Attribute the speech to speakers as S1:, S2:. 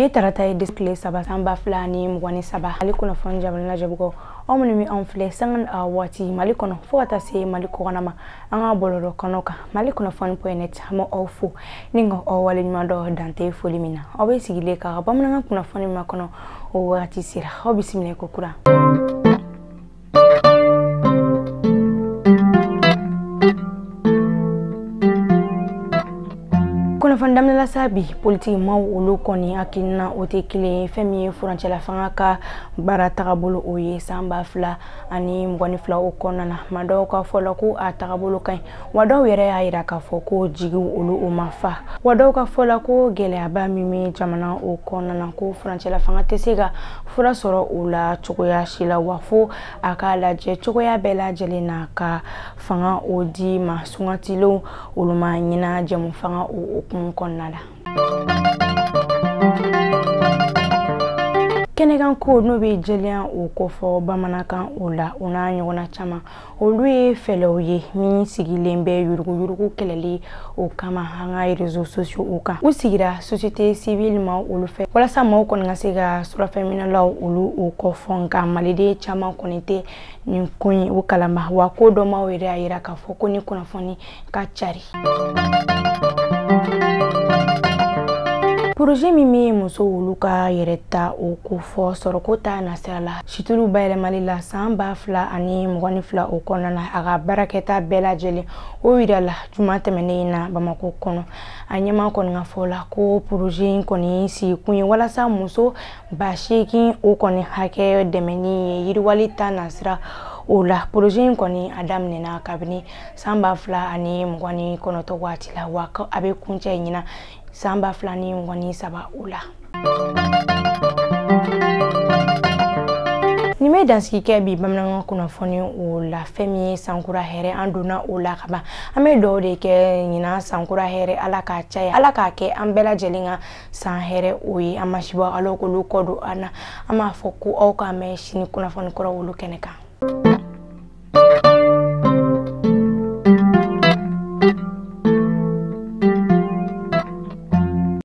S1: Bi tarata ye tile 3 san 2023 Mali kunnafoni jabalina jabugo aw minnu bɛ anw filɛ sanga waati Mali kɔnɔ fo ka taa se Mali kɔkana ma an ka bɔlɔlɔ kɔnɔ kan Mali kunnafoni.net an bɛ aw fo ni ka aw waleɲuman dɔn dante foli min na aw bɛ sigilen ka bamanankan kunnafoni makɔnɔ o wagati sera aw bisimila ko kura. Kunnafoni daminɛ la sa bi politiki maaw olu kɔni hakilina o tɛ kelen ye fɛn min ye furancɛla fanga ka baara tagabolo o ye san 2022 o kɔnɔna na maa dɔw ka fɔ la ko a tagabolo ka ɲi wa dɔw yɛrɛ y'a yira k'a fɔ ko jigiw olu o ma fa wa dɔw ka fɔ la ko gɛlɛyaba min bɛ jamana o kɔnɔna na ko furancɛla fanga tɛ se ka fura sɔrɔ o la cogoya si la wa fo a k'a lajɛ cogoya bɛɛ lajɛlen na ka fanga o di ma sugantilenw olu ma ɲina jɛmu fanga o hukumu kɔnɔna la. Kɛnɛkan ko n'o bɛ jɛlenya o kofɔ bamanankan o la o n'a ɲɔgɔnna caman olu ye fɛlɛw ye min sigilen bɛ yuruguyurugu kɛlɛli o kama an ka réseaux sociaux o kan. U sigira société civile ma olu fɛ walasa maaw kɔni ka se ka surafɛnminɛlaw olu o kɔfɔ nka maliden caman kɔni tɛ nin ko in o kalama wa ko dɔ maaw yɛrɛ y'a yira k'a fɔ ko ni kunnafoni ka cari. Projet min bɛ musow olu ka yɛrɛ ta o kofɔ sɔrɔko ta nasira la situlu bayɛlɛmali la san 2022 o kɔnɔna na a ka baarakɛta bɛɛ lajɛlen o yira la juma tɛmɛnen in na Bamakɔ kɔnɔ. A ɲɛmaa kɔni ka fɔ la ko projet in kɔni sigikun ye walasa muso 8,000 o kɔni hakɛ dɛmɛni ye yiriwali ta nasira o la. Projet in kɔni a daminɛna kabini san 2029 waati la wa a bɛ kuncɛ ɲinan san 2023 o la. Nin bɛ dansigi kɛ bi bamanankan kunnafoni o la fɛn min ye sankura hɛrɛ an donna o la kaban an bɛ dugawu de kɛ ɲinan sankura hɛrɛ Ala k'a caya Ala k'a kɛ an bɛɛ lajɛlen ka san hɛrɛ o ye an ma sibɔ Ala k'olu kɔ don an na an b'a fɔ ko aw k'an mɛn sini kunnafoni kɔrɔ olu kɛnɛ kan.